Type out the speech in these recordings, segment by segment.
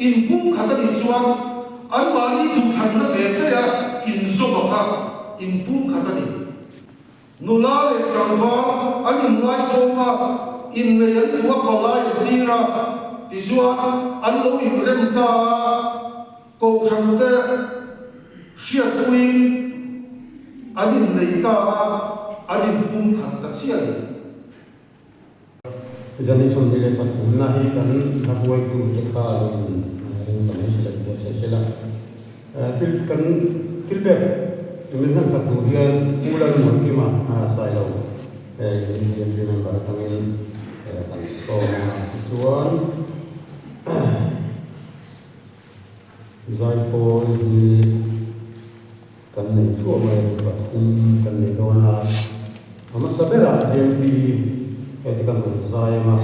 Inpumkhat a nih chuan anmahni duhthlanna ve ve a inzawm a kha inpumkhat a ni. Nula leh tlangval an inngaizawng a, innei an duh a palai an tir a, tichuan an lo inrem ta a, kohhran te hriatpuiin an innei ta a, an inpumkhat ta chiah a ni. Zan 23 na hi kan hla huaitu te kha lo in ring ta mai sela tih buatsaih sela. Thil kan thil pek min hman sak tur hian Pu Lalmuankima Sailo in BMP member atangin kan sawm a, tichuan Zaipawl hi kan nei thuah mai a ni, pathum kan nei dawn a, a hmasa berah BMP hei te kan rawn zai ang a,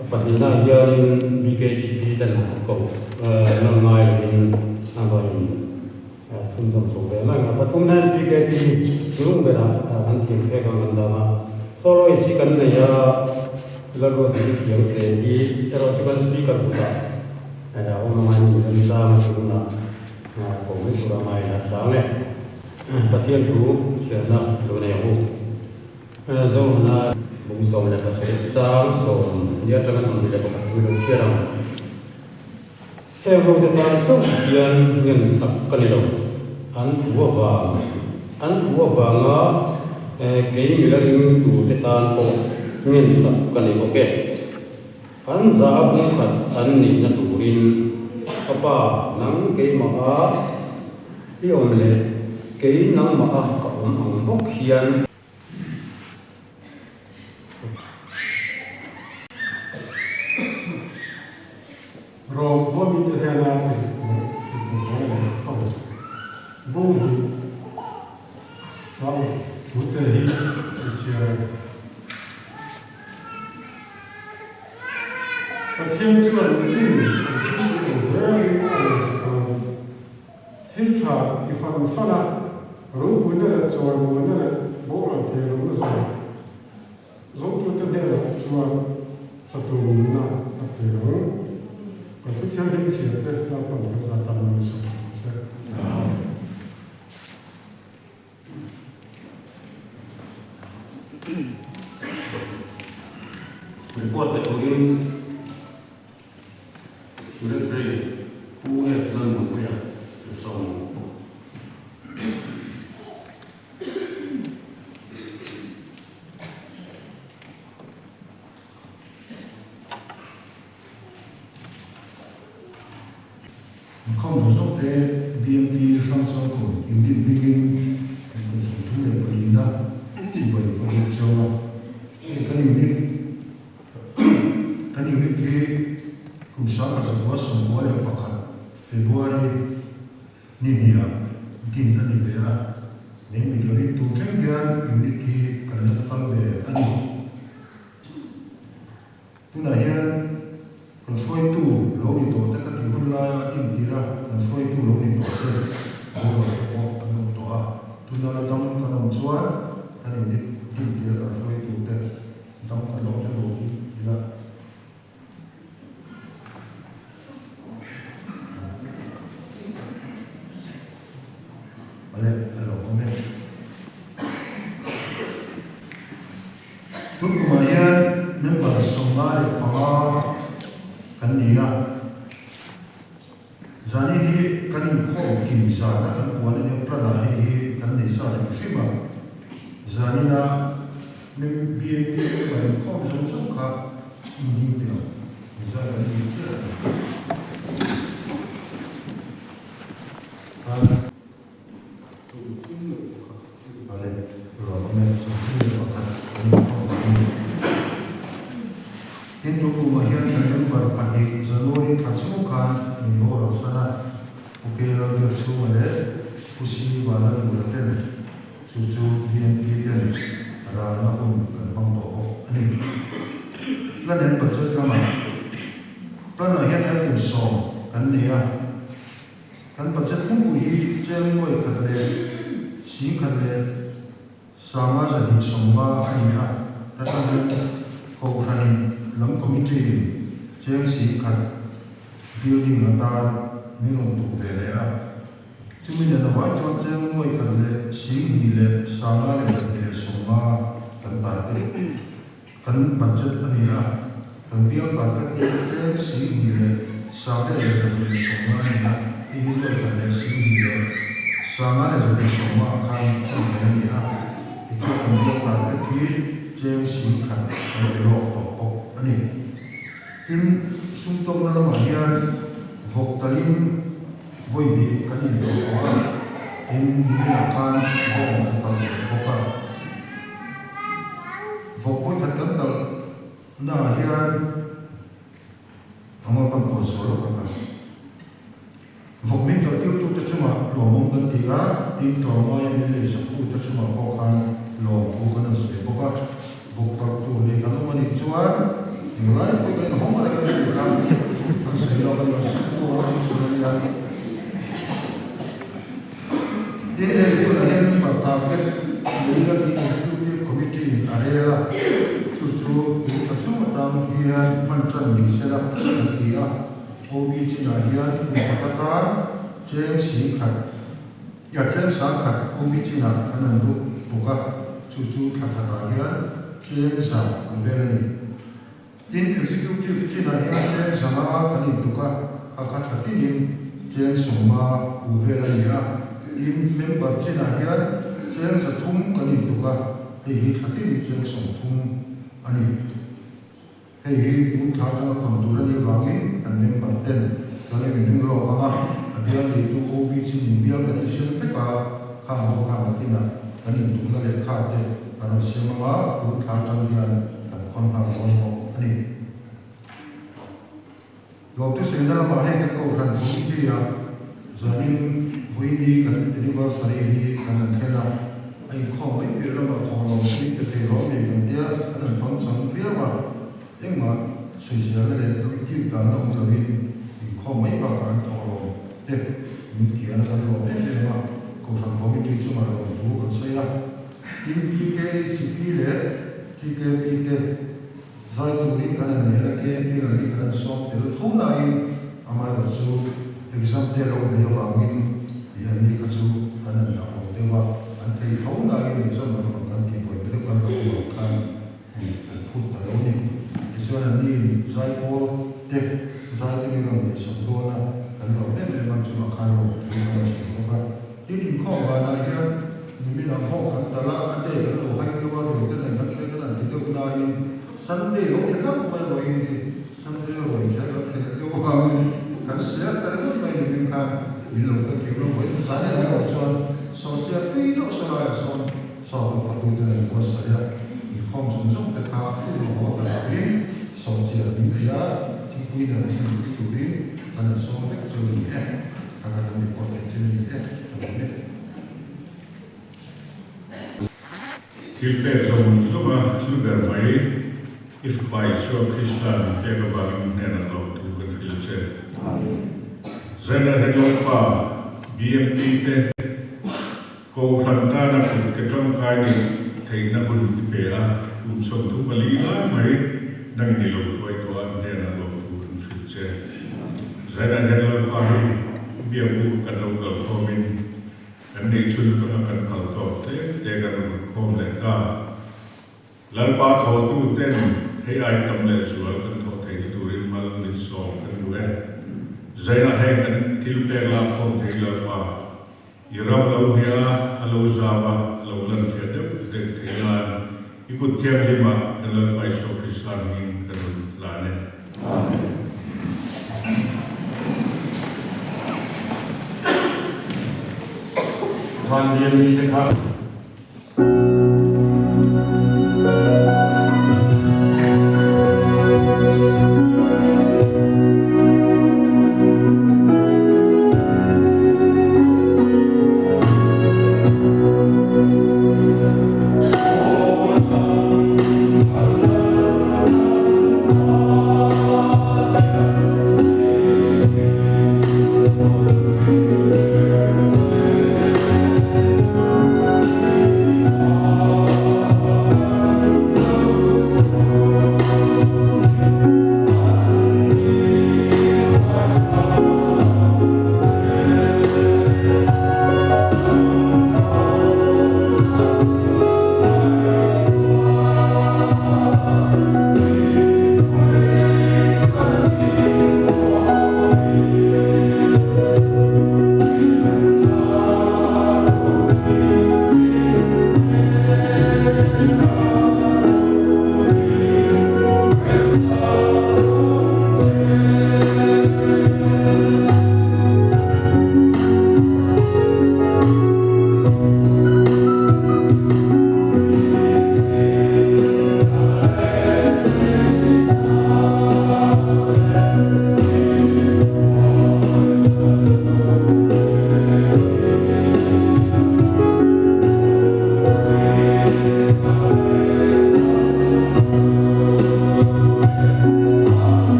a pahnihnaah hianin BKHP ten an ko nawn ngai lovin an rawn chhunzawm chho ve mai ang a, pathumna hian BKP hnung berah kan thiam phek ang kan dam a, soloist hi kan nei a. Lalruat hi thiam hle hi erawh chu kan speaker kutah a awm anga ni kan zang a tunah ko mai tur a ngai la chang e. Pathian thu thianna lo nei ang u. Zohana bung 17 chang sawm ni atanga 21 thu lo chhiar ang. Heng ho te tan chauh hian ngen sak ka ni lo. An thu avang, an thu avanga kei mila ringtu te tan pawh ngen sak ka ni bawk e. An za a bungkhat an nihna turin ka pa nang keimah a i awm leh kei nangmah a ka awm ang bawk hian. Rom khuami te hnena inhmuh leh ho bung hi chang thute hi i chhiar ang. Pathian chuan mitin an thil tih ang zelin a ngaihsak ang. Thil tha ti fan fan a, ropuina leh chawimuana leh boral thei lohna zawng Zawngtute hnenah chuan chatunna a pe ang. Kan thu thianghlim chhiarte Lalpan kan za tan mai sawi ang che. Report pe turin Secretary Pu F. Lalmuanpuia sawm ang. Khawm zawk te BMP Hrangchawlkawn unit hmingin kum 34 na chibai ka buk cheu a. Hei kan unit kan unit hi kum 1991 February Ni hniah din a ni ve a, min mit lovin tun thleng hian unit hi kan la kal ve a ni. Tunah hian kan hruaitu lo ni tawh te ka tih hun laia a din tir a, kan hruaitu lo ni tawh te boruak te pawh an awm tawh a, tuna la dam kan awm chuan kan unit din tir a kan hruaitu te dam kan lo hre lo ila. Ale a lo awm e. Tun kumah hian member 55 kan ni a. Zani hi kan inkhawm kim zana kan puan a nia, plan ah hei hi kan nei sa hrim hrim a. Zanina BNP member inkhawm zawng zawng kha in ding teh ang. Zan kan ding chiah a ni. Ale ruahmanna 31 an inkhawm a ni. Tin, tun kumah hian kan member pahnih January thla chhung khan min boral san a, Pu K Lalbiakchhunga leh Pu Si Vanlalmura ten chu chu BNP ten ralna hun kan hmang tawh bawk a ni. Plan and Budget lamah Plan ah hian item sawm kan nei a. Kan budget pumpui hi cheng nuai khat leh sing khat leh sanga zahnih sawmnga a ni a, ta tangin Kohhranin lam committee in cheng sing khat. building atan min rawn tuk ve leh a. Chumi nen avai chuan cheng nuai khat leh 2000 leh sanga leh 250 kan target kan budget a ni a. Kan bial target hi cheng 2000 leh sanga leh 250 a ni a, hei hi nuai khat leh 2000 leh sanga leh 250 ah khan a ni a ni a. Tichuan kan bial target hi cheng 10,000 kan pe lawk tawh bawk a ni. Tin, sumtawkna lamah hian vawk talin vawi hnih kan intlawh tawh a, tin niminah khan vawk kan talh leh bawk a. Vawk vawi khat kan talh naah hian a ngawi kan phawn sual lawk a. Vawk min talh tirtute chungah lawmawm kan ti a, tin tlawmngaia min lei saktute chungah pawh khan lawmthu kan rawn sawi bawk a. Vawk talh tur nei kan awm a nih chuan englai pawh kan inhawng reng a ni a, kan sawi lawk a ni, sak tur a awm tur a nia. Tin, hei hunah hian member target lei la tih Executive Committee in a rel a, chu chu tun thla chhung atang hian hman tan ni sela kan ti a. OB chinah hian kum khat atan cheng 10,000, ya cheng 10,000 OB chinah an an ruk bawk a, chu chu thla khatah hian cheng 100 ang vel a ni. Tin, Executive chinah hian cheng 500 kan intuk a, kha kha thla tinin cheng 50 u vel a ni a. Tin, member chinah hian cheng 300 kan intuk a, hei hi thla tinin cheng 30 a ni. Hei hi tun thla atanga khawn tur a nih avangin kan member ten kan lo inring lawk ang a, a bial neitu OB chin inbial kan insiam vek a, khang ho khan nakinah kan intukna lehkha te kan rawn siam ang a, tun thla atang hian kan khawn nghal dawn bawk a ni. Lawmte sawiina lamah hei kan Kohhran Committee ah zanin vawiini kan anniversary hi kan han thlen a, a inkhawm mai piah lamah thawhlawm pui pe thei rawh nei kan tia kan han pangchang viau a, engmah sawizialna leh duty danna awm lovin inkhawm mai bakah an thawhlawm te min kian a kan lawm em em a, Kohhran Committee chungah lawmthu kan sawi a, tin PKHP leh TKP te. Zai turin kan han nel a, KMP lam hi kan han sawm tel tho nain amaherawh chu exam te a lo nei avangin tih an ni kha chu kan han dah lo deuh a, an thei tho nain exam an rawn kan tih buai deuh kan lo awm khan tih kan phut ta lo ni. Tichuan an ni zai pawl te zai te mi rawn ngaihsak dawn a, kan lo em em ang chungah khan rawn thu kan rawn sawi bawk a. Tin inkhawm vanah hian nimin ang hawk kan tal a, a day kan lo hai deuh a, ruai te nen kan tleng kan han ti deuh nain Sunday lo ni hlauh mai vawiin hi Sunday ruai che kan hleh deuh avangin kan siar ta ringawt mai nimin khan min lo ka tiu lo vawiin zan en erawh chuan sawhchiar tui deuh saw laiah sawn saw kan fatu te nen buatsaih a, inkhawm zawng zawng te kha i lo haw ta lovin sawhchiar min ei a, thingpui nen min ti turin kan han sawm vek chu a ni e. Ka kan report theih chin a ni e, ka lawm e. Thil pek zawng zawng a thil ber mai, i Fapa Isua Krista min pek avangin hnenah lawmthu kan hrilh che. Zaina Henlawkpa, BMP te Kohhran tana kut ke tangkai neih theihna hun i pe a, kum 34 lai mai nangin i lo hruai tawh a, i hnenah lawmthu kan hrilh che. Zainah hian Lalpa hi biakbu kan lo kal khawmin kan neih chhun atanga kan phal tawk tlem te kan rawn khawm leh ta. Lalpa thawhtu ten hei ai tam leh zual kan thawh theihna turin mal min sawm kan duh e. Zainah heng kan thil pek lak khawm thei Lalpa. I ram lo hnia a lo zau a, a lo lan fiah deuh deuh thei nan i kut thianghlimah kan Lalpa Isua Krista hmingin kan rawn lan e. Amen. Van lian mite kha.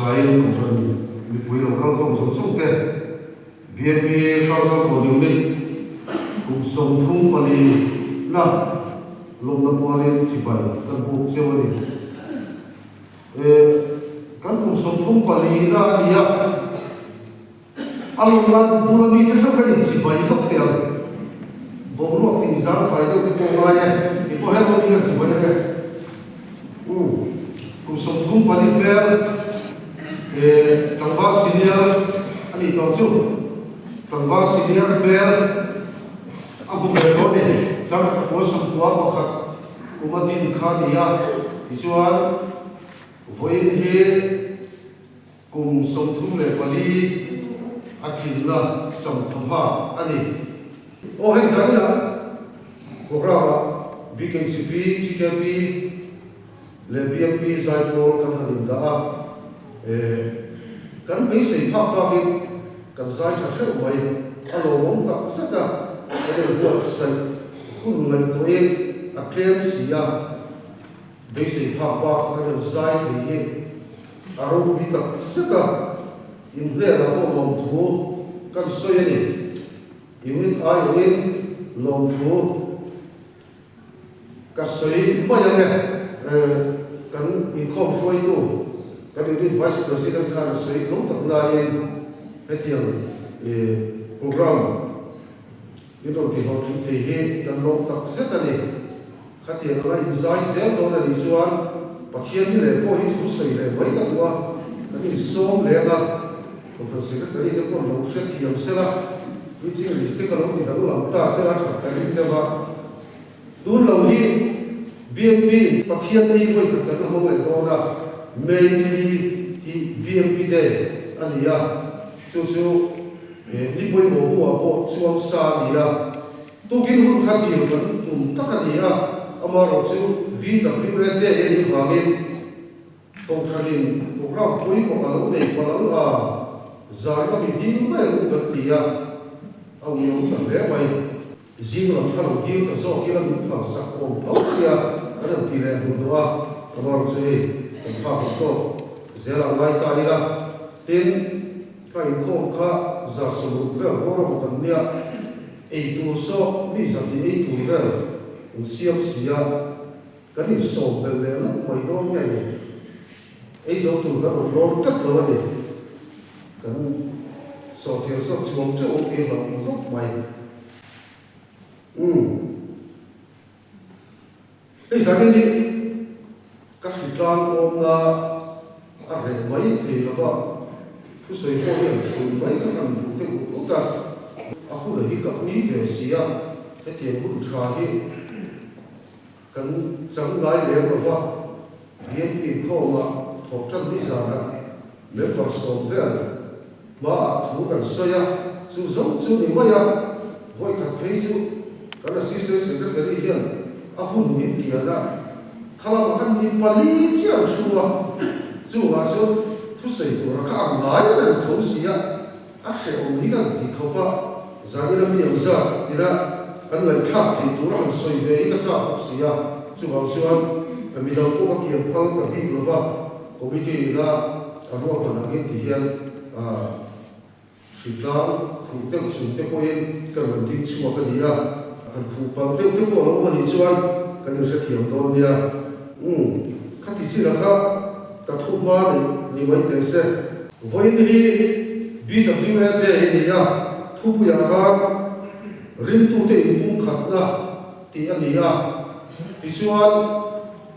Hmasain Kohhran mipui lo kal khawm zawng zawng te, BNP Hrangchal Kawn Unit kum 34 na lawmna pualin chibai kan buk cheu a ni. E, kan kum 34 na a ni a, a lawmna bula mite theuh kha inchibai lawk teh ang. Boruak tih zang khai deuh te pawh ngai e, i pawh hello mi kan chibai ang e. Umm, kum 34 hmel e, tlangval senior a nih tawh chu, tlangval senior hmel a hmu ve tawh a ni. Zangfakua 91 kum a din kha a ni a, tichuan vawiin hi kum 34 a tlinna samthawmha a ni. Aw hei zan inah programme ah BKCP, TKP leh BMP zaipawl kan han indah a, kan beisei phak bakin kan zai tha theuh mai, a lawmawm tak zet a, kan inbuatsaih hun ngaihtuahin a tlem si a, beisei phak bak kan han zai thei hi a ropui tak zet a, inhnenah pawh lawmthu kan sawi a ni. Unit aiawhin lawmthu ka sawi mai ang e. Kan inkhawm hruaitu kan unit Vice President khan a sawi tho tak nain hetiang program in rawn ti hlawhtling thei hi kan lawm tak zet a ni. Khatiang anga inzai zel dawn a nih chuan Pathian ni leh pawh hi thu sawi leh mai ka duh a, kan insawm leng a, Kohhran Secretary te pawh lo hrethiam sela, preaching list te ka lo ti danglam ta sela that ka ring deuh a. Tun lo hi BNP in Pathian ni vawi khat kan la hmang leh dawn a, May ni hi BNP Day a ni a, chu chu ni pawimawh buah pawh chuang sa a ni a. Tukin hun kha dil kan tum tak a ni a, amaherawhchu BWA Day a nih vangin Kohhranin programme pawimawh a lo nei palh ang a, zan lam i dil mai ang u kan ti a, a uiawm ta hle mai. Zing lam kha lo dil ta zawk ila min phal sak awm tho sia kan han ti leh hmuh hnawh a, amaherawhchu hei kan phak lo tawk zel ah ngai ta ila, tin ka inkhawm kha 160 vel bawr emaw kan nia. Ei tur saw mi zati ei tur vel an siam si a, kan insawm belh leh lawk mai dawn nge ni? Ei zo tur kan rawn lawr tlat lo a ni. Kan sawhchiar saw chhuang teuh awm thei hlauh lawk mai. Umm. Hei zanin hi ka hritlang awmna a reh mai thei lo va, thusawi pawh hi an chhun mai ka han duh deuh ut ut a, a hun hi ka ui ve si a, hetiang hun tha hi kan chang ngai lem lo va, BNP khawmah thawk tan ni zanah member 10 vel hmaah thu kan sawi a, chu zawng chu ni mai a, vawikhat phei chu kan Assistant Secretary hian a hun min kian a, khalamah khan mi pali chiah an thu a, chungah chuan thusawi tura kha ang ngai reng tho si a, a hrehawm hi kan ti khawp a, zanina mi ang zat ila kan ngaihthlak theih tura han sawi ve hi ka chak bawk si a, chuvang chuan midang pawh ka kian phal ka bik lova, committee ila a ruahman angin ti hian Hritlang khuh deuh chung te pawhin ka rawn ding chhuak a ni a, han khuh palh deuh te pawh a lo awm a nih chuan kan inhrethiam dawn nia. Umm, khati chin a kha ka thu hma neih ni mai teh se. Vawiin hi BWA Day a ni a, thupuiah khan ringtute inpumkhatna tih a ni a, tichuan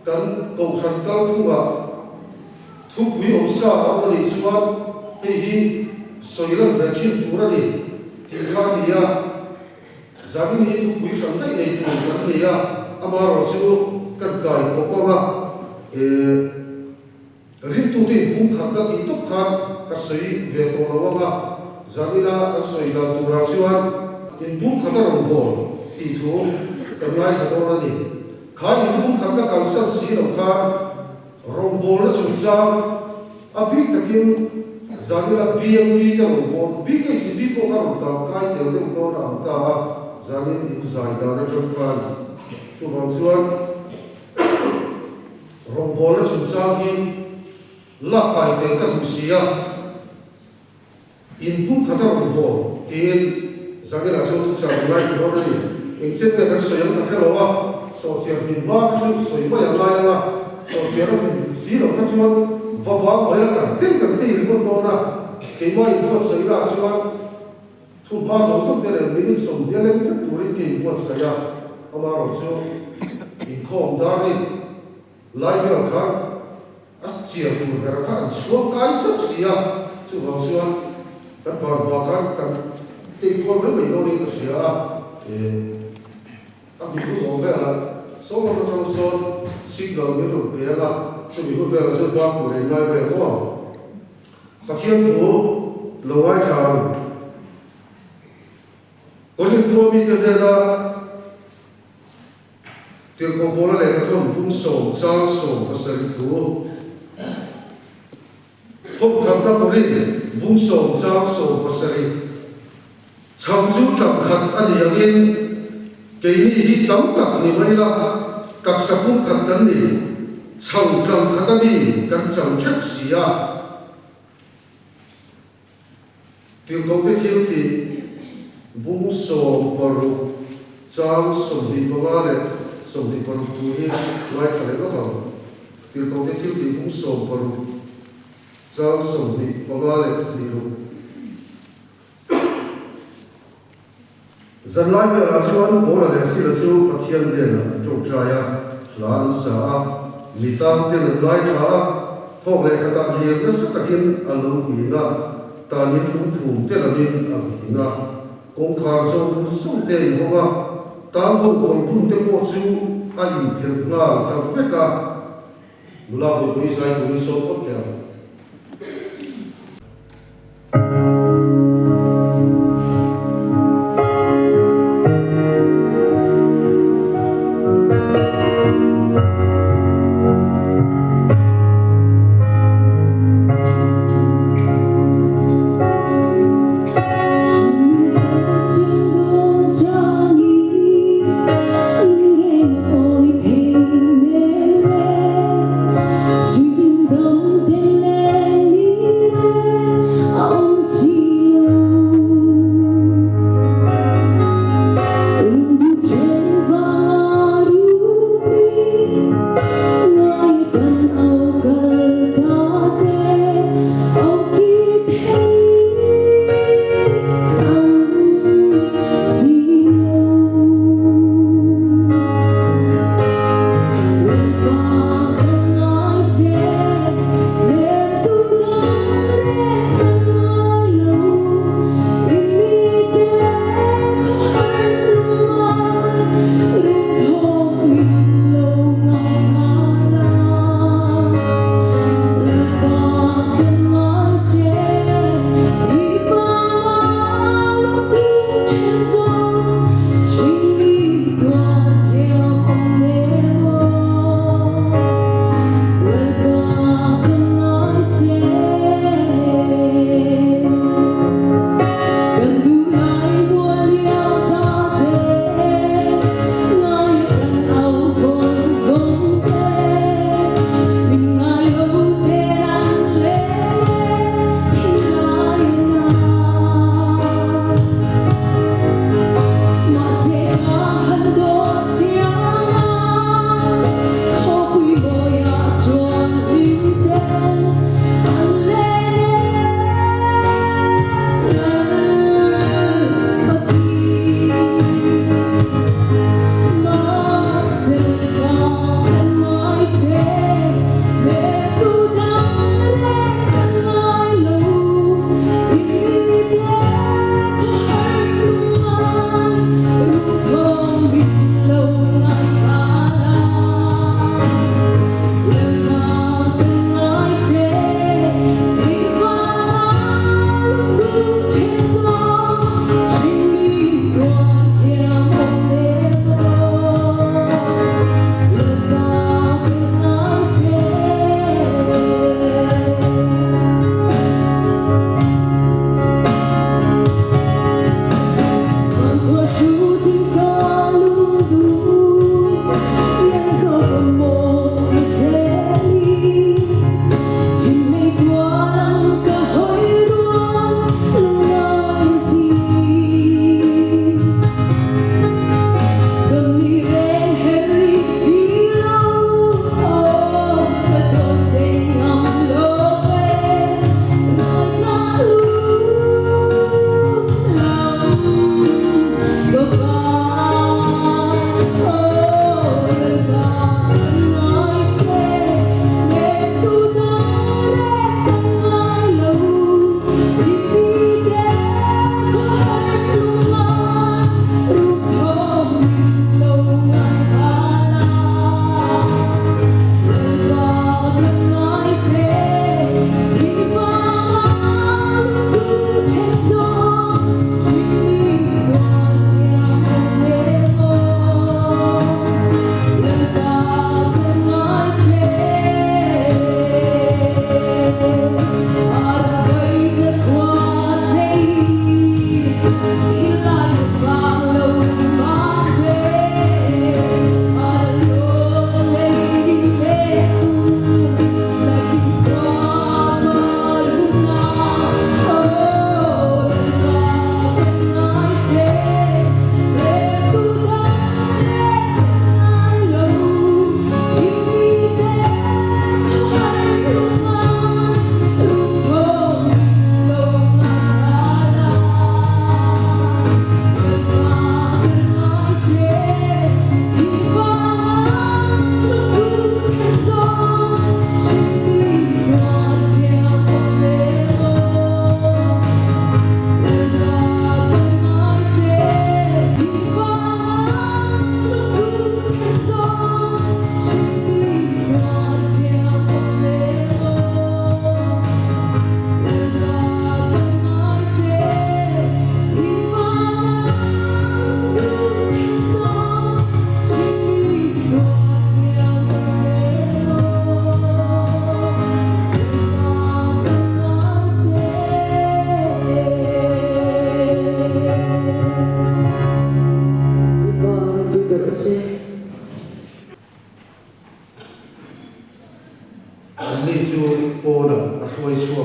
kan kohhran kalphungah, Thupui awm sa a awm a nih chuan hei hi sawi lan ve thin tur a ni tih kha a ni a, zanin hi thupui hran daih nei tur kan ni a, amaherawhchu kan kai kawp ang a, eh ringtute inpumkhat ka tih tawp khan ka sawi ve tawh lo ang a, zanina kan sawi dan turah chuan inpumkhat a rawn bawl tih thu kan ngaithla dawn a ni. Kha inpumkhat ka kalsan si lo khan. Rawngbawlna chungchang a bik takin zanina BMP te rawngbawlna BKCP pawh kha rawn tangkai tel deuh dawn a ang ta a, zanin in zai dan atang khan. Chuvang chuan rawngbawlna chungchang hi Lak kai tel ka duh si a, in pum khat a rawn haw tiin Zanina chu thuchah rawn ngai ta dawn a ni. Engchen nge kan sawi ang ka hre lo a, sawhchiar hmin hma kha chu sawi mai a ngai ang a, sawhchiar a hmin si loh kha chuan va bang mai la kan tei kan tei ringawt dawn a, keimah inbuatsaih lah chuan Thu hma zawng zawng te leh minute 20 leng vek turin ka inbuatsaih a, amaherawhchu inkhawm dar hi lai vel khan a chiar tur ber kha an chhuang kai chauh si a, chuvang chuan kan bar hma khan kan tei kual mai mai dawnin ka hria a, a mi hun awm velah sawn lam atang sawn signal min rawn pe ang a, chumi hun velah chuan bar tur ei ngai vel maw? Pathian thu lo ngaithla ang. Korinth khua mite hnena Tirhkoh Paula lehkha thawn bung sawm chang 17 thu Thawm khatna Korinth bung sawm chang 17 chham chu tlang khat a ni angin keini hi tam tak ni mai ila taksa pum khat kan ni, chho tlang khat a mi kan chang theuh si a. Tirhkohte thil tih bung 16 chang 25 leh 26 thu hi ngaithla leh lawk ang. Tirhkohte thil tih bung 16 chang 25 leh 26. Zanlai velah chuan Paula leh Sila chu Pathian hnenah an ṭawngṭai a, hla an sa a, mi tam ten an ngaithla a, thawk leh khatah lir nasa takin a lo nghing a, tanin lungphum te lamin a nghing a, kawngkhar zawng zawng te a inhawng a, tang ho kawlhbun te pawh chu a inphelh nghal ta vek a. Nula buaipui zai turin sawm phawt teh ang.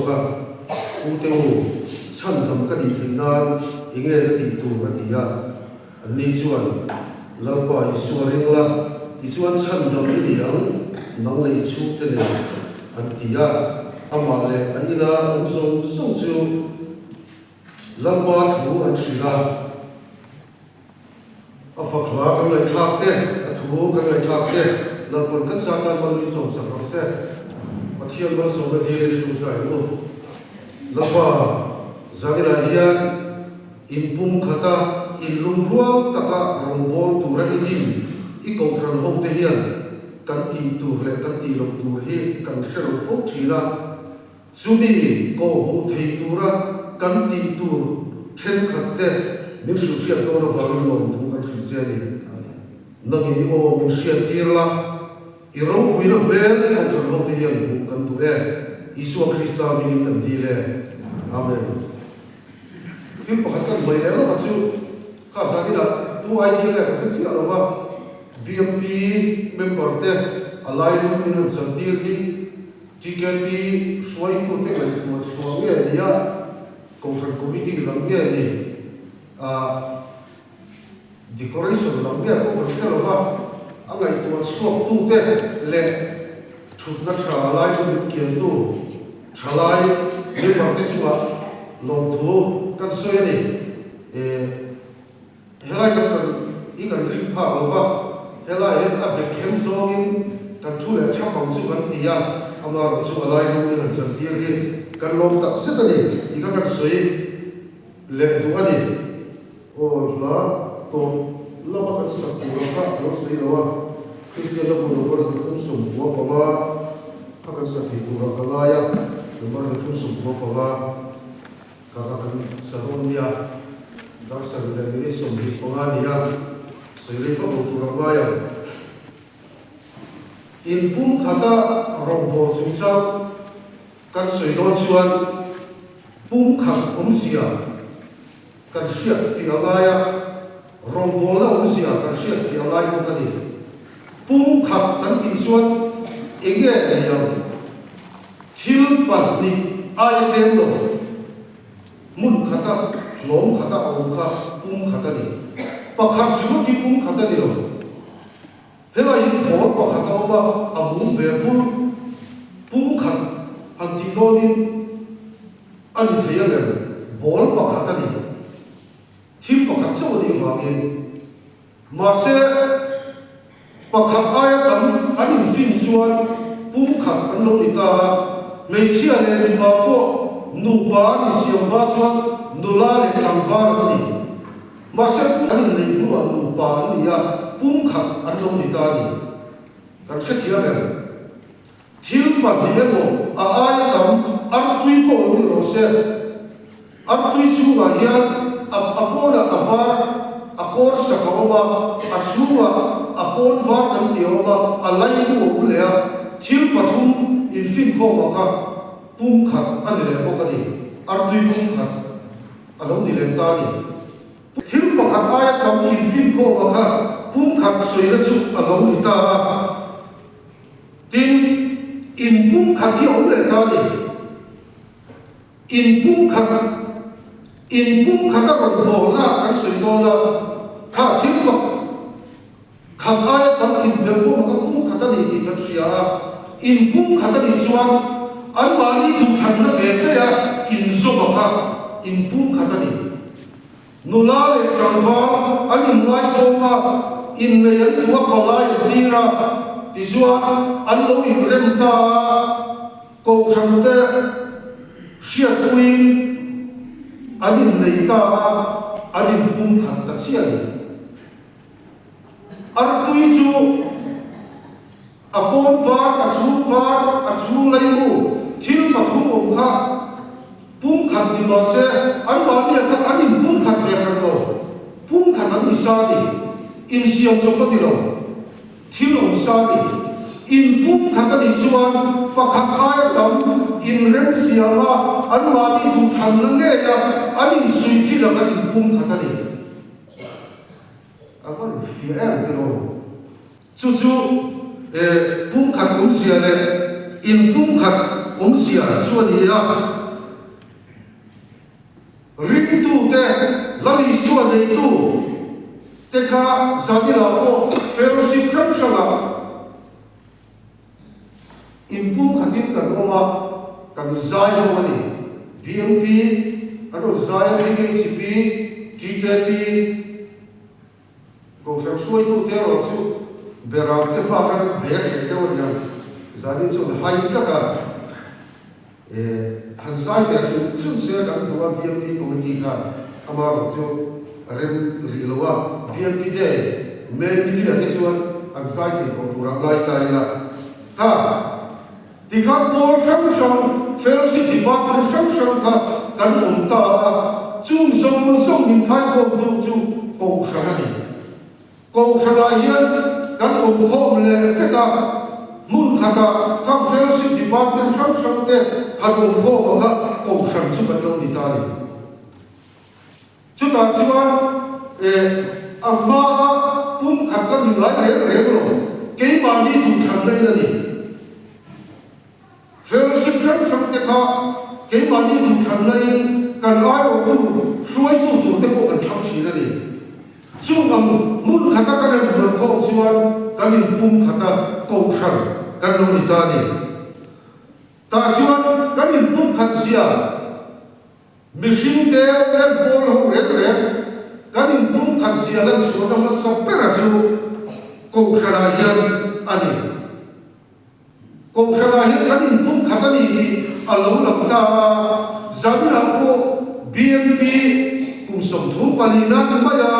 a, Pute u, chhandam ka nih theih nan enge ka tih tur? a ti a. Anni chuan, Lalpa Isua ring la, tichuan chhandam i ni ang, nang leh i chhungte nen, an ti a. Amah leh a ina awm zawng zawng chu Lalpa thu an hrilh a. A fak hla kan ngaihthlak te, a thu kan ngaihthlak te, Lalpawn kan Satan mal min sawm sak ang se. Pathian malsawmna dilin i tum chai u. Lalpa, zaninah hian inpum khata inlungrual taka rawngbâwl tura i din i kohhran hote hian kan tih tur leh kan tih loh tur hi kan hre lo fo thin a. Chumi kawhhmuh thei tura kan tih tur thenkhat te min hrilhhriat dawn avangin lawmthu kan hrilh che a ni. Nangin i aw min hriattir la, i ropuina hmel i kohhran ho te hian hmuh kan duh e. Isua Krista mingin kan dil e. Amen. Thil pakhat kan hmai leh lawk a chu, kha zaninah tu idea nge ka hre chiah lo va, BMP member te a lailum min han chantir hi, TKP hruaitute ngaihtuah chhuah nge ni a, Kohhran Committee lam nge ni a, Decoration lam nge pawh kan hre lo va, a ngaihtuah chhuaktute leh thutna tha lai chu min kiantu thalai member te chungah lawmthu kan sawi a ni. Helai kan chan hi kan ring phak lo va, helai hian a bek hem zawngin kan thu leh thap ang chu kan ti a, ama erawh chu a lai lungin han chan tir hi kan lawm tak zet a ni tih kha kan sawi leh duh a ni. Aw hla tawp lama kan sak tur ang kha a lo sawi lo a, Kristian la bu number 395 kha kan sa thei turah ka ngai a, number 395. Ka ka kan sa dawn nia, dar 7:25 ni a, sawi rei vak lo tur ang ngai ang. In pum khata rawngbâwl chungchang kan sawi dawn chuan pum khat awmzia kan hriat fiah a ngai a, rawngbâwlna awmzia kan hriat fiah a ngai bawk a ni. Pum khat kan tih chuan eng nge ni ang? Thil pahnih aia tlem lo, hmun khata hlawm khata a awm kha pum khat a ni. Pakhat chu thi pum khat a ni lo. Helai hi ball pakhat a awm a, a mum ve bur. Pum khat han tih dawnin a ni thei a lem, ball pakhat a ni. Thil pakhat chauh a nih vangin. Mahse, pakhat aia tam an infin chuan pumkhat an lo ni ta a, hmeichhia leh mipa pawh nupa an insiam hma chuan nula leh tlangval an ni. Mahse, an inneih hnuah nupa an ni a, pumkhat an lo ni ta a ni. Kan hrethiam em? Thil pahnih emaw a aia tam artui pawh lo ni rawh se. Artui chhungah hian a a pawnah a var a kawr sak a awm a, a chhungah a pawn var kan tih a awm a, a laimu a awm leh a. Thil pathum infinkhawmah kha pum khat a ni leh bawk a ni. Artui pum khat a lo ni leh ta a ni. Thil pakhat aia tam infinkhawmah kha pum khat sawina chu a lo ni ta a. Tin, in pumkhat hi a awm leh ta a ni. In pumkhat, in pumkhat a rawn bawlna kan sawi dawn a, kha thil pak khat aia tam inbel pawh kha pumkhat a ni tih kan hria a. In pumkhat a nih chuan anmahni duhthlanna ve ve a inzawm a kha in pumkhat a ni. Nula leh tlangval an inngaizawng a, innei an duh a palai an tir a, tichuan an lo inrem ta a, kohhran te hriatpuiin an innei ta a, an inpumkhat ta chiah a ni. Artui chu a pawn var, a chhung var, a chhung leimu thil pathum awm kha pumkhat ni mah se anmahni ah khan an inpumkhat ve hran lo, pumkhat an ni sa a ni, insiam chawp a ni lo, thil awm sa a ni. Inpumkhat a nih chuan pakhat aia tam inremsiam a, anmahni duhthlanna ngei a an insuih fil anga inpumkhat a ni. A van fiah em tiraw? Chu chu pumkhat awmzia leh inpumkhat awmzia chu a ni a. Ringtute Lal Isua neitu te kha Zanila pawh fellowship hrang hrangah inpumkhatin kan awm a, kan zai ho a ni. BMP an rawn zai a, BKHP, TKP, Kohhran hruaitute erawh chu beram te hma khan an be hreh deuh a nia, zanin chu an hai tlat a, han zai ve hrim hrim se kan duh a, BMP committee khan amaherawh chu a rem rih lo a, BMP day May ni liah te chuan an zai thei tawh turah ngai ta ila kha tikhan pawl hrang hrang fellowship department hrang hrang kha kan awm ta a, chung zawng zawng min khaikhawmtu chu Kohhran a ni. Kohhranah hian kan awm khawm leh vek a, hmun khatah khang fellowship department hrang hrang te han awm khawm ang a, Kohhran chu kan lo ni ta a ni. Chutah chuan eh a hmaa pum khat la ni ngai reng reng lo, keimahni duhthlanna in a ni. Fellowship hrang hrang te kha keimahni duhthlanna in kan aiawhtu hruaitu tur te pawh kan thlang thin a ni. Chung ang hmun khata kan han rawn khawm chuan kan inpum khata kohhran kan lo ni ta a ni. Tah chuan kan inpum khat zia mihring te en pawl ho reng reng kan inpum khat zia lan chhuahna hmasa bera chu kohhranah hian a ni. Kohhranah hian kan inpum khat a ni tih a lo lang ta a, Zaninah pawh BNP kum 34 na ti mai a,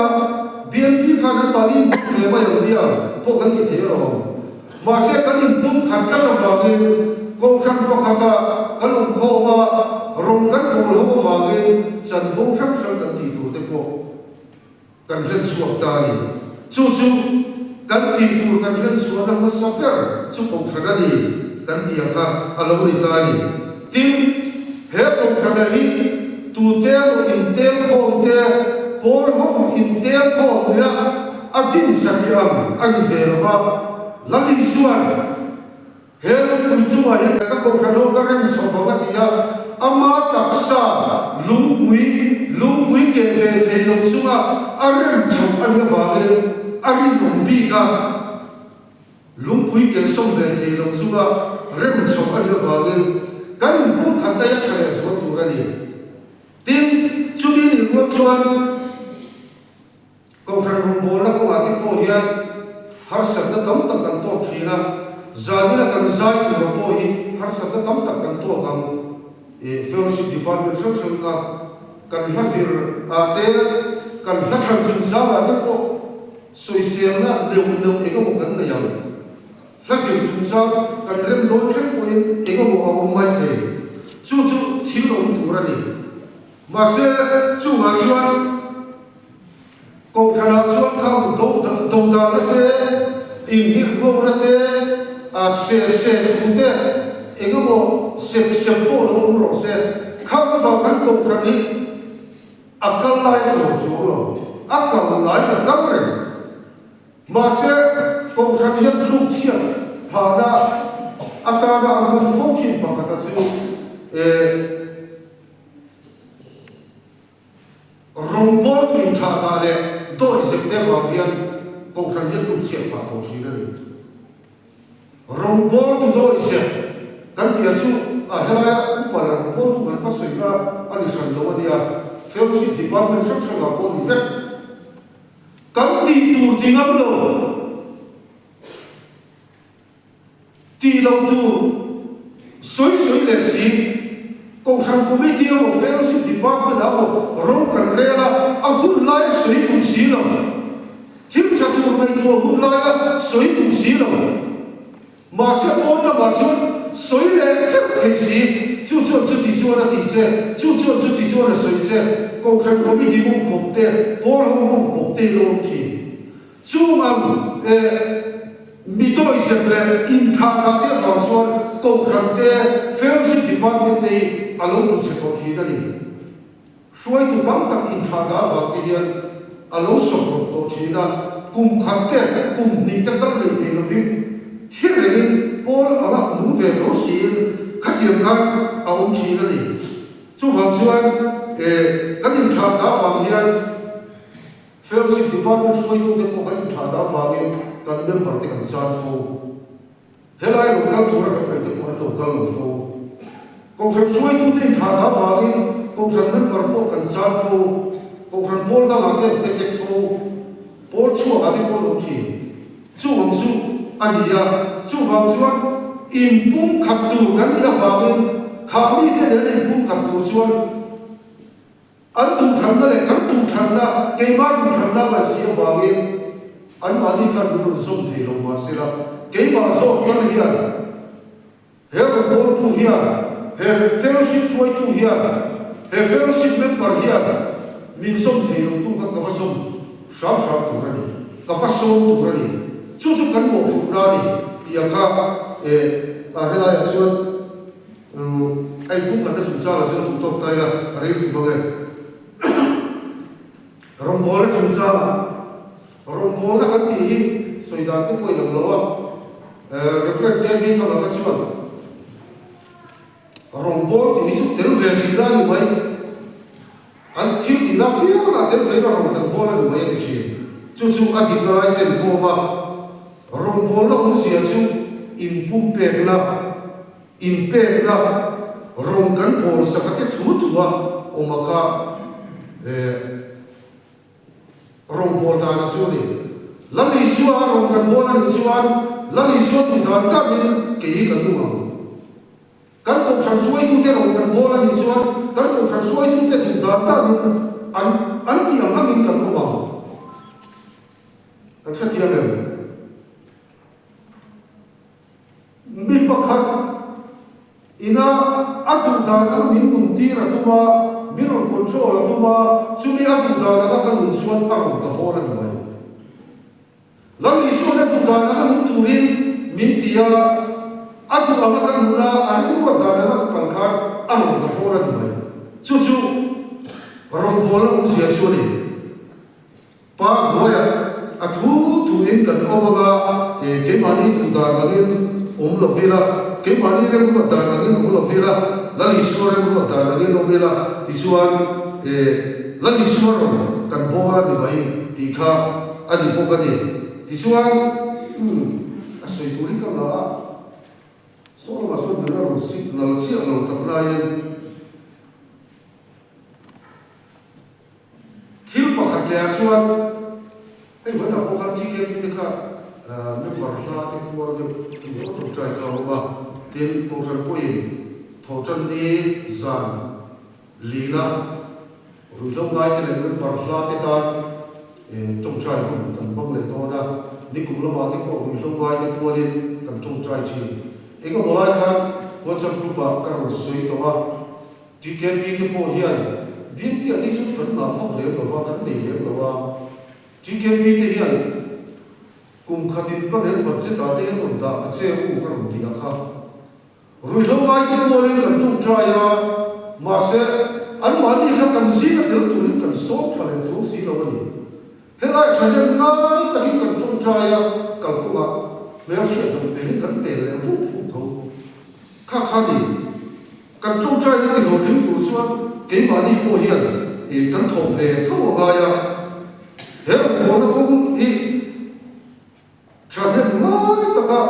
BNP khan an mahni inpum ve mai ang nia pawh kan ti thei alawm. Mahse kan inpum khat tlat avangin Kohhran pakhata kan awm khawm a, rawng kan pawl ho avangin chanvo hrang hrang kan tih tur te pawh kan hlen chhuak ta a ni. Chu chu kan tih tur kan hlen chhuahna hmasa ber chu Kohhran a ni kan tih ang kha a lo ni ta a ni. Tin, he Kohhrana hi tute emaw intel khawm te, pawl ho intel khawm ila a din satih ang a ni ve lo va, Lal Isua'n He lungpui chungah hian ka kohhran ho ka rem chho vang a ti a, ama taksa lungpui, lungpui keh ve thei lo chunga a rem chho a nih avangin a rinawm bik a, lungpui keh sawm ve thei lo chunga rem chho a nih avangin kan inpum khat daih a tha leh zual tur a ni. Tin, chumi nih rual chuan. Kohhran rawngbawlna kawngah te pawh hian harsatna tam tak kan tawk thin a, zanina kan zai tura pawh hi harsatna tam tak kan tawk ang. Fellowship Department hrang hrang kha kan hla zir ah te, kan hla thlan chungchang ah te pawh sawiselna neuh neuh eng emaw kan nei ang. Hla zir chungchang kan rem dawn thleng pawhin eng emaw a awm mai thei. Chu chu thil awm tur a ni. Mahse, chungah chuan Kohhranah chuan khang dodanna te, inhirhngawhna te, se se thu te, eng emaw sep sep pawh lo awm rawh se. Khang avang khan Kohhran hi a kal lai chuang chuang lo, a kal lai a kal reng. Mahse, Kohhran hian tluk chhiat phahna atana a hman fo thin pakhata chu eh, Rawngbawltu inthah dah leh dawi zep te vang hian Kohhran hian tum chhiat phah tawh thin a ni. Rawngbawltu dawi zep kan tih ah chu a helaia upa leh rawngbawltu kan va sawi kha a ni hran lo a nia, Fellowship Department hrang hrangah pawh a ni vek. Kan tih tur ti ngam lo. Tih loh tur sawi sawi leh si, Kohhran Committee emaw Fellowship Department ah emaw ro kan rel a, a hun laia sawi duh si lo, thil tha tur ngaihtuah hun laia sawi duh si lo, mahse pawn lamah chuan sawi leh teuh thei si, chu chuan chuti chuan a ti che, chu chuan chuti chuan a sawi che, Kohhran Committee mawng kawp te, pawl ho mawng kawp te ilo awm thin. Chung ang e mi dawihzep leh inthahna te avang chuan Kohhran te, Fellowship Department te hi a lo duh chhe tawh thin a ni. Hruaitu tam tak inthahna avang te hian a lo sawp rawp tawh thin a, kum khat te, kum hnih te kal lei thei lovin thi rengin pawl anga nung ve tho siin khatiang khan a awm thin a ni. Chuvang chuan e. kan inthlah dah vang hian Fellowship Department hruaitute pawh kan inthlah dah vangin kan member te kan chan fo. Helai lo kal tura kan ngaih te pawh an lo kal lo fo. Kohhran hruaitute inthlah dah vangin Kohhran member pawh kan chan fo. Kohhran pawl dangah te an petek fo. Pawl chhuakah te pawh an awm thin. Chuvang chu a ni a, chuvang chuan inpumkhat tur kan nih avangin kha mite nen inpumkhat tur chuan an duhthlanna leh kan duhthlanna, keimah duhthlanna a ngaihsi avangin anmahni khan min rawn zawm thei lo mahsela keimah zawk kal hian he rawngbawltu hian, he fellowship hruaitu hian, he fellowship member hian min zawm thei lo tu kha ka va zawm hram hram tur a ni, ka va sawm tur a ni. Chu chu kan mawhphurhna a ni tih ang kha eh a helaiah chuan a inpumkhatna chungchangah chuan duh tawk ta ila a rei lutuk ang e. Rawngbawlna chungchangah Rawngbawlna kan tih hi sawi dan te pawh in ang lo a, Rev. David Thanga kha chuan rawngbâwl tih hi chu tel ve tihna a ni mai, an thil tihna apiangah tel vein a rawn kan bawl a ni mai a ti thin. Chu chu a dikna lai chen pawm a, rawngbawlna awmzia chu inpumpekna, inpekna, rawn kan bawl sak a te thu thu a awm a kha. Rawngbâwl dan a chu a ni. Lal Isua a rawn kan bawl a nih chuan Lal Isua duh dan danin kei hi kan nung ang. Kan kohhran hruaitute rawn kan bawl a nih chuan kan kohhran hruaitute duh dan danin an an tih ang angin kan awm ang. Kan hrethiam em? Mi pakhat ina a duh dan anga min nun tir a tum a, min rawn control a tum a, chumi a duh dan anga ka nun chuan a rawn ka hawn a ni mai. Lal Isua'n a duh dan anga nun turin min ti a, a duh anga ka nun a, a rilruat dan anga ka kal khan a rawn ka hawn a ni mai. Chu chu rawngbawlna awmzia chu a ni. Pa hnuaiah a thu thuin kan awm anga, e, keimahni duh dan angin awm lo ila, keimahni remruat dan angin awm lo ila, Lal Isua remruat dan angin awm ila, tichuan, e, Lal Isua rawn kan bawr a ni mai tih kha a ni bawk a ni. Tichuan, umm, a sawi tur hi ka ngah a, saw lamah sawn min la rawn signal chiah lo tak laiin, Thil pakhat leh ah chuan hei vawiinah pawh khan TKP te kha member hla te kual deuh a ni awm tawngtai kha a awm a, tin Kohhran pawhin Thawhtanni zan lina ruihhlo ngai te leh member hla te tan tawngtai hun kan hmang leh dawn a, nikum lamah te pawh ruihhlo ngai te kualin kan tawngtai thin. Engemaw lai khan WhatsApp group ah ka rawn sawi tawh a. TKP te pawh hian BNP ah te chu kan ngah vak lem lo va, kan nei lem lo a. TKP te hian kum khatin ka rel budget ah te hian rawn dah ta che u ka rawn ti a kha. Ruihhlo ngai te kualin kan tawngtai a, mahse anmahni kha kan zinga tel turin kan sawm tha leh chuang si lo a ni. Helai thahnem ngai takin kan tawngtai a, kalkawngah hmelhriat dan pelin kan pel leh vuk vuk tho. Kha kha ni. Kan tawngtai na ti hlawhtling tur chuan keimahni pawh hian kan thawk ve tho a ngai a. He rawngbawlna kawng hi thahnem ngai taka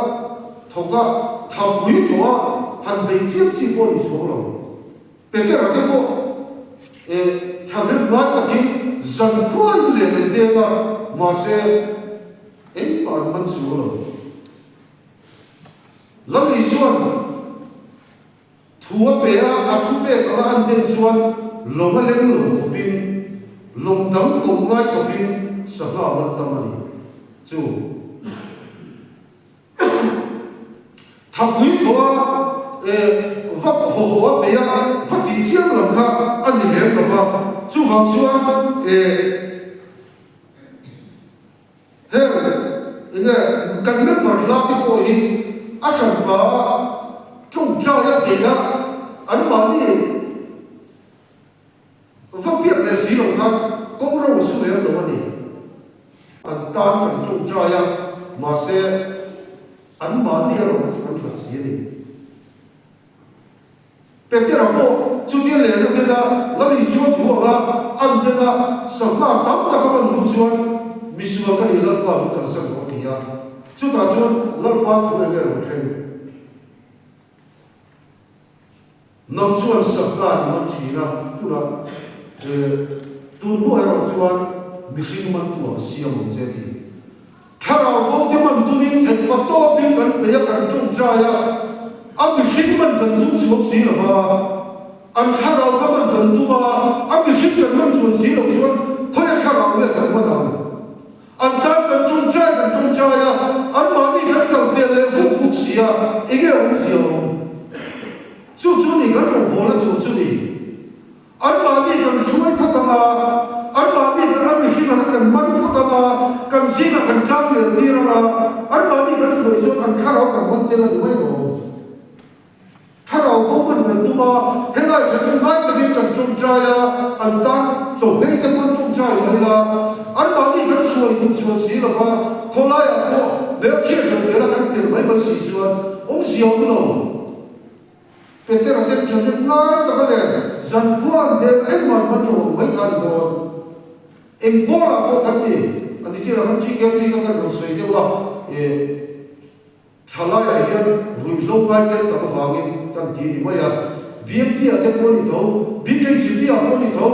thawk a, thapui tawh a han beih chiam chi pawh a ni chuang lo. Petera te pawh thahnem ngai takin zan khuain len an deng a, mahse engmah an man chuang lo. Lal Isua'n thu a pe a, a thu pek anga an den chuan lawng a leng lo khawpin, lawng dang koh ngai khawpin sangha man tam a ni. Chu thapui thaw a, e, va haw haw a bei a, va tih chiang lam kha a ni lem lo va. Chuvang chuan, e, Heng enge kan member hla te pawh hi a hranpa tawngtai a beih a, anmahni va piak leh si lo khan kawng ro a su lem lo a ni. An tan kan tawngtai a, mahse anmahni erawh kha chu kan hlat si a ni. Petera pawh chutia lehna bela. Lal Isua thu anga an den a, sangha tam tak a man hnu chuan misual ka ni Lalpa min kalsan rawh a ti a. Chutah chuan Lalpa thu eng nge rawn thleng? Nang chuan sangha i man thin a, tunah tun hnuah erawh chuan mihring mantu ah ka siam ang che a ti. Thlarau bo te man tumin theih pa tawpin kan bei a, kan tawngtai a, a mihring man kan tum chhuak si lo va, an thlarau kha man kan tum a, a mihring kan man chuan si lo chuan khawi a thlarau nge kan man ang? An tan kan tawngtai kan tawngtai a, anmahni kan kal pel leh vuk vuk si a, enge awmzia awm? Chu chu ni kan rawngbawlna tur chu ni. Anmahni kan hruai phawt ang a, anmahni kan an mihring anga kan man phawt ang a, kan zingah kan tlang leh tir ang a, anmahni kan hruai chuan an thlarau kan man tel a ni mai lo. Thlarau bo kan han tum a, helai thatin ngai takin kan tawngtai a, an tan chawhmei te pawn tawngtai mai ila, anmahni kan hruai duh chuan si lo va, khawlaiah pawh hmelchhiat lo tel a kan tel mai mai si chuan awmzia awm lo. Petera ten ṭhahnem ngai taka leh zankhua an deng engmah an man lo ang mai kha a ni dawn. Eng pawlah pawh kan ni, a ni chiah kan TKP kha kan rawn sawi deuh a, e thalaiah hian ruihhlo ngai tel tak avangin kan ti a ni mai a, BMP ah te pawh a ni tho, BKGP ah pawh a ni tho.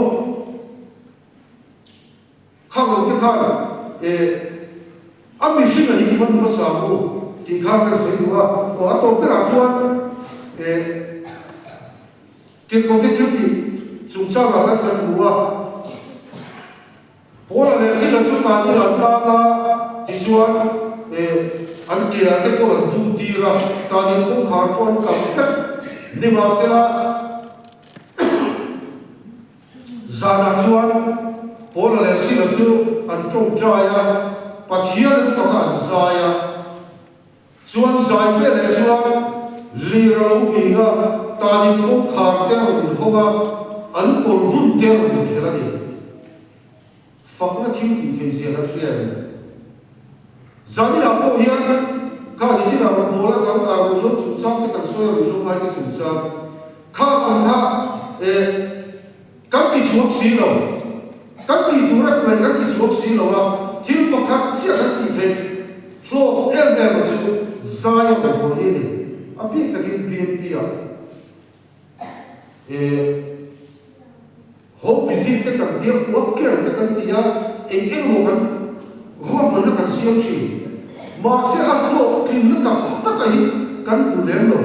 Khang ang te khan e a mihring a hi man hmasa ang u tih kha kan sawi duh a, aw a tawp berah chuan e tirhkohte thil tih chungchangah kan kan hmu a, Paula leh Sila chu tan in an tang a, tichuan e an ke ah te pawh an tum tir a, tan in kawngkhar pawh an kalh vek nimahsela. Zanah chuan Paula leh Sila chu an tawngtai a, Pathian an fak a an zai a. Chuan zai ve leh chuan lir a lo nghing a, tanin kawngkhar te a rawn inhawng a, an kawl bun te a rawn inphelh a ni. Fakna thil tih theih zia kan hria em? Zaninah pawh hian kha nichinah rawn bawl a dang ah ruihhlo chungchang te kan sawi a ruihhlo ngai te chungchang kha ang kha e kan ti chhuak si lo kan tih tur a hruai kan ti chhuak si lo a thil pakhat chiah kan tih theih hlawk em em a chu zai a rawn bawl hi a ni a bik takin BMP ah e Home visit te kan tia, work care te kan ti a, eng eng emaw kan ruahmanna kan siam thin. Mahse a hlawhtlinna tak tak a hi kan hmu lem lo.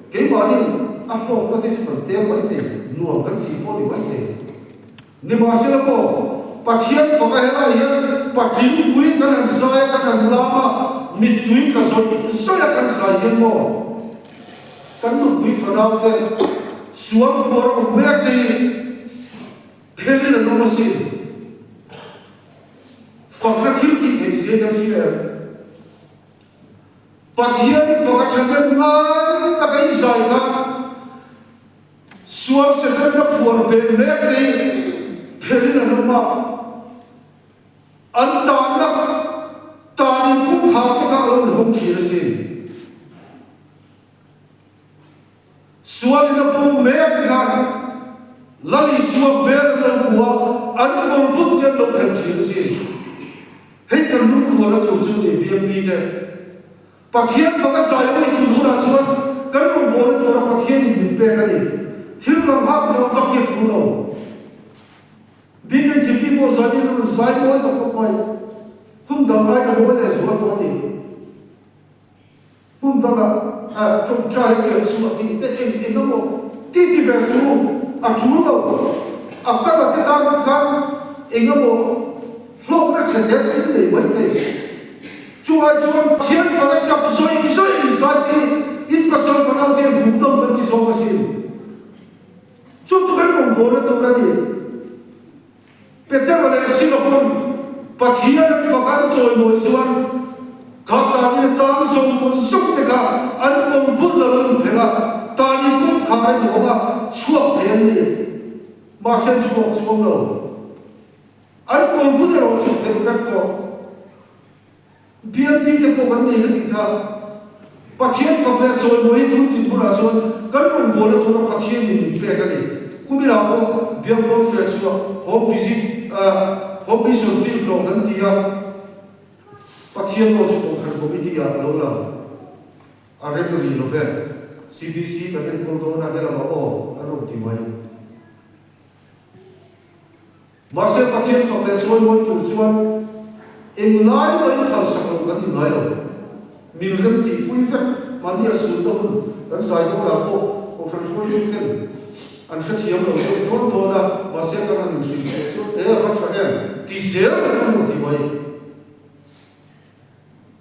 Keimahnin a hlawkna te chu kan tel mai thei, nuam kan tih pawh a ni mai thei. Nimahsela pawh Pathian faka helai hian patling pui kan han zai a, kan han lam a, mittui ka zawih zawih a kan zai hian maw? Kan nupui fanau te sual phuar awm mek te hi phelin an awm asin. Fakna thil tih theih zia kan hria em? Pathian i fak a ṭhahnem ngai tak a i zai kha sual Satan-in a phuar beh mek te hi phelin an awm a. An tanna tanin kawngkhar te kha a lo inhawng thin asin. Sualin a pawm mek te khan Lal Isua hmel an lo hmu a, an kawr vut te an lo phelh thin asin. Hei kan lungrualna tur chu ni BMP te. Pathian fak a zai awih tun hunah chuan kan rawngbawlna tura Pathianin min pek a ni. Thil dang hak zawng vak hi a thu lo. BKGP pawh zanin a rawn zai mawi ta khawp mai. Hun dang aiin a mawi leh zual tawh a ni. Hmun dangah tawngtai fiah chhuah tih te eng eng emaw ti ti ve su a tul lo. A kal a te tan khan eng emaw hlawkna chhe te chu in nei mai thei. Chu ai chuan Pathian fana chap zawih zawih in zai te hi in pasal fanau te hmuh nawm kan ti zawk asin. Chu chu kan rawngbawlna tur a ni. Petera leh Sila pawn Pathian an fak an chawimawi chuan kha tanin a tan zawng zawng te kha an kawng bul a lo inphelh a, tanin kawngkhar a inhawng a, chhuak thei an ni. Mahse an chhuak chuang lo. An kawng bul erawh chu phelh vek tawh. BLP te pawh kan nei na tih kha Pathian fak leh chawimawi hi tun tin hunah chuan kan rawngbawlna tura Pathianin min pek a ni. Kuminah pawh Biakpawn feh chhuah home visit home mission field tlawh kan ti a, Pathian aw chu Kohhran Committee ah a lo lang. A rem rih lo ve. CBC kan enkawl dawn a, helamah aw an rawn ti mai. Mahse Pathian fak leh chawi mawi tur chuan englai mahin phalsak loh kan ni ngai lo. Min rem tihpui vek mahni a sulna hun kan zai dawnah pawh Kohhran hruaitu ten an hrethiam lo deuh dawn dawn a, mahse kan han inhrilhfiah chuan e a va tha em ti zel an rawn ti mai.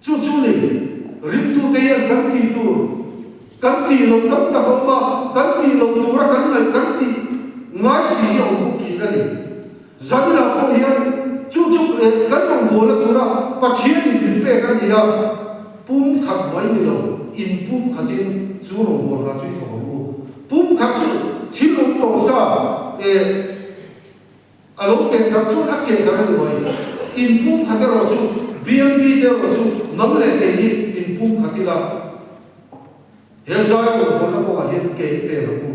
Chu chu ni, ringtute hian kan tih tur kan tih loh tam tak a awm a, kan tih loh tura kan ngaih kan tih ngai si hi a awm bawk thin a ni. Zaninah pawh hian chu chu kan rawngbawlna tura Pathianin min pek a ni a, pum khat mai ni lo, in pum khatin chu rawngbawlna chu i thawk ang u. Pum khat chu thil awm tawh sa eh. A lo keh darh chuan a keh darh a ni mai. Inpum khat erawh chu BMP te erawh chu nang leh kei hi inpum khat ila. He zai rawn hawnna kawngah hian ke i pen ang u.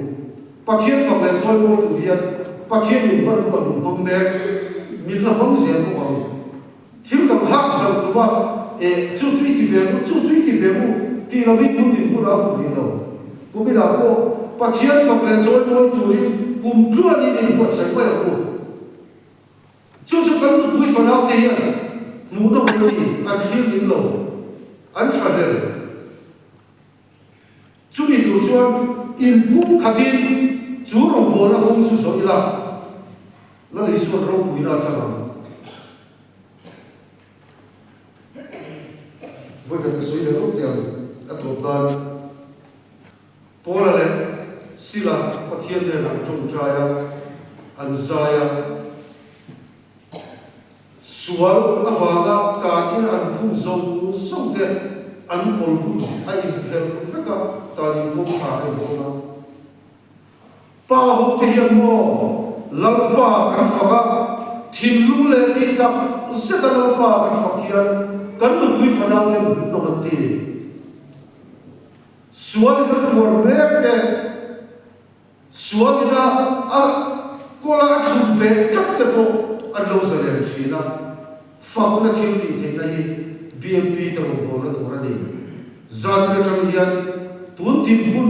Pathian fak leh chawi mawi tur hian Pathian in hmanrua min hmang mek, min la hmang zel bawk ang. Thil dang hak zauh tuma eh chu chu i ti ve ang u, chu chu i ti ve ang u tih lovin tun dinhmun a hun rih lo. Kuminah pawh Pathian fak leh chawi mawi turin kum tluanin inbuatsaih mai ang u. Chu chu kan nupui fanau te hian hmuhna hun a ni, an thlir ning lo, an thlahlel. Chumi tur chuan inpum khatin chu rawngbawlna kawng chu zawh ila, Lal Isuan ropuina a chang ang. Vawikhat ka sawi leh lawk teh ang, a tawp nan Paula leh Sila Pathian nen an tawngtai a, an zai a. Sual avanga tan ina an khum zo zo te an kawl hun a inphelh vek a, tan in kawngkhar a inhawn a. Pa ho te hian maw Lalpa kan fak a, thinlung leh tih tak zeta Lalpa kan fak hian kan nupui fanau ten hmuhnawm an ti. Sual in a phuar mek te. Sualina a kawla a thum beh tlat te pawh an lo zalen thin a, fakna thil tih theihna hi BMP te rawngbawlna tur a ni. Zanin atang hian tun dinhmun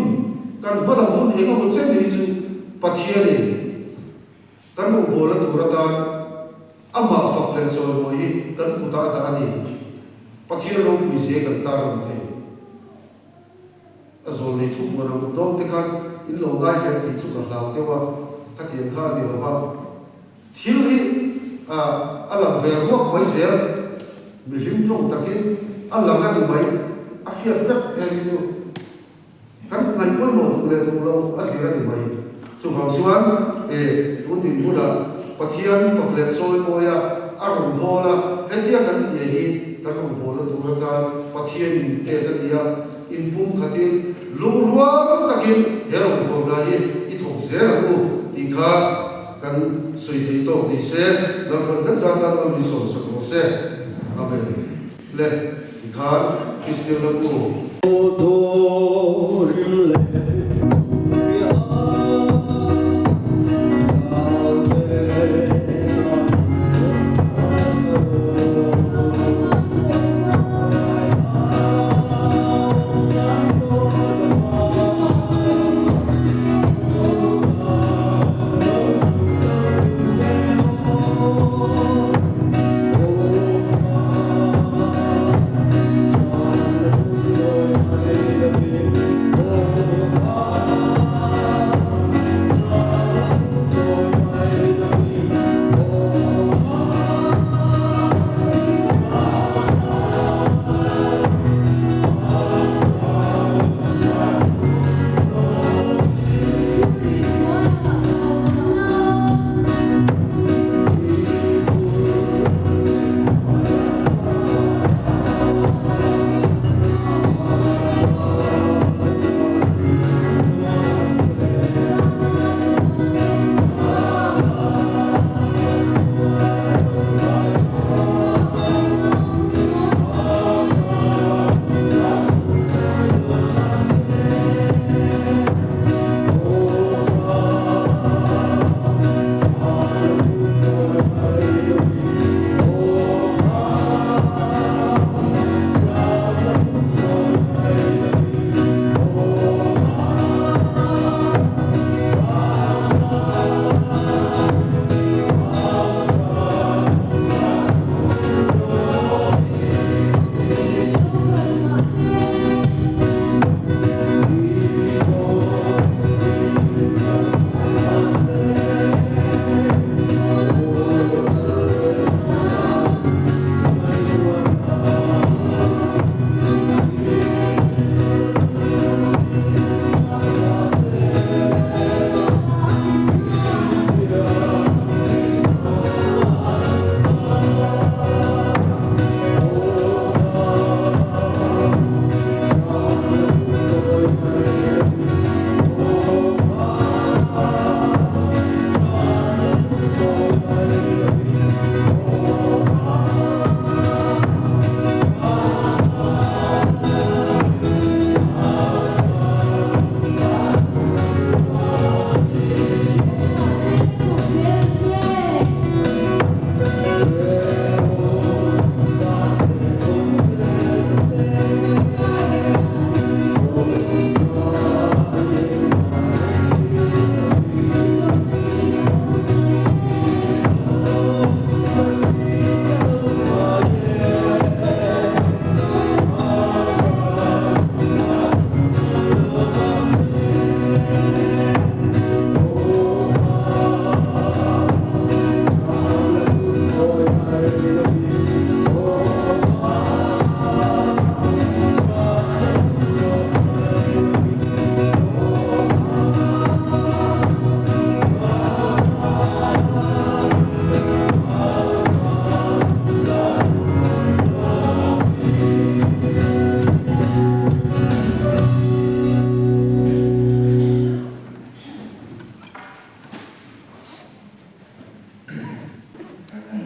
kan hma lam hun eng emaw chen hi chu Pathianin kan rawngbawlna tur atan amah fak leh chawimawi hi kan kutah a dah a ni. Pathian ropui zia kan tarlang thei. A zawl nei thu buan ang dawn te khan in lo ngai lem tih chu ka hlau deuh a, khatiang kha a ni lo va. Thil hi a lang ve ruak mai zel, mihring tawng takin a lang a ni mai, a hriat vek heng hi chu kan ngaih pawimawh duh leh duh lo a zir a ni mai. Chuvang chuan e tun dinhmunah Pathian fak leh chawi mawi a, a rawn hawl a, hetia kan tih hi kan rawn hawlna tur atan Pathian in pek a ni a, inpum khatin lungrual takin he rawn hawlna hi i thawk zel ang u tih kha kan sawi theih tawk ni se, Lalpan kan zat tan mal min sawmsak rawh se. Amen. Le, tikhan Kristian lam u.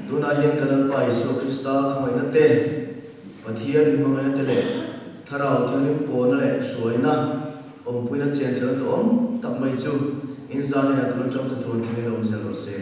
Tunah hian kan Lalpa Isua Krista khawngaihna te, Pathian inhmangaihna te leh Thlarau Thianghlim pawlna leh hruaina, awmpuina chen chhelna duhawm tak mai chu in zan hian a tun atang chu tun thlengin awm zel rawh se.